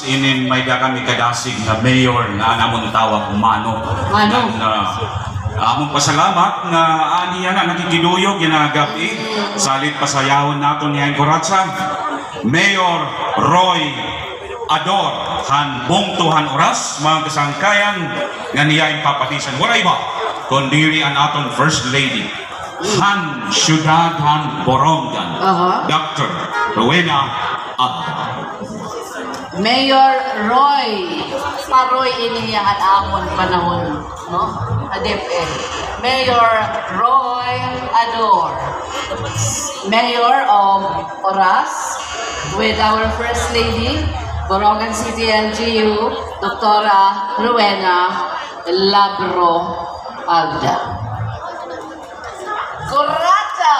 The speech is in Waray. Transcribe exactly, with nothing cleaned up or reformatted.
Inin may-ada kami kadasig nga mayor nga an amon tawag Mano. Mano. Nga, ah, amon pasalamat nga ani yana nakikiduyog yana nga gab-i. Salit pasayawon naton niya in kuratsa. Mayor Roy Ador, han bungto han oras, mga kasangkayan, nga niya in papatisan. Waray iba, kundi an aton First Lady han siyudad han Borongan, Aha. Doctor Rowena Ador. Mayor Roy, pa-Roy ini niya han amon panahon, no? Ha DepEd. Mayor Roy Ador. Mayor of Oras, with our First Lady, Borongan City L G U, Doktora Rowena Labro Agda. Kuratsa!